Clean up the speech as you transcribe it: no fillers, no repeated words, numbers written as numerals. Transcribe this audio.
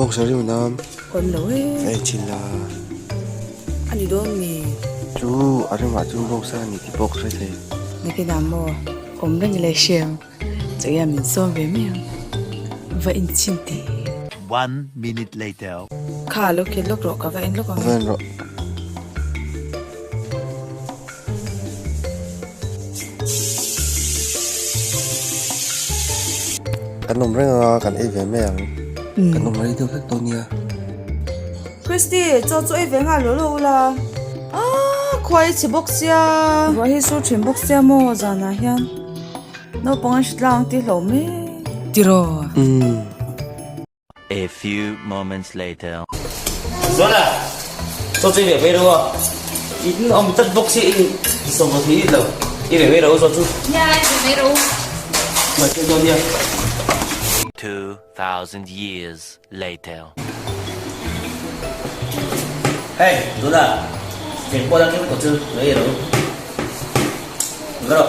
Bawngsa rim nam. Kawn lo e. Ka en chin la. A ni dawn mi? Chu a rimah chuan bawngsa a ni tih pawh ka hre thei. Nakinah maw awm reng ila i hre ang. Chawia min sawm ve mai ang. Va in chhin teh. One minute later. Kha lo kil lawk rawh ka va en lawk ang. Va en rawh. Kan awm reng anga kan ei ve mai ang. Kan awm rei deuh hlek dawn nia. Christy, chaw chu ei ve nghal lo lo ula. Ah, khuai i chhe bawk sia. Ruah hi sur thin bawk sia maw zanah hian. Naupang an hre tlang tih hlauh mai. Tiraw. A few moments later. Zuala, chaw chu i ve mai ro a, i in awm tlat bawk si i sawm lo thei lo, i ve mai ro chaw chu. Nia, i ve mai ro. Mai thei dawn nia. 2000 years later. Hey, Zuala, eng pawh la keng tawh chu mai ro. Ro.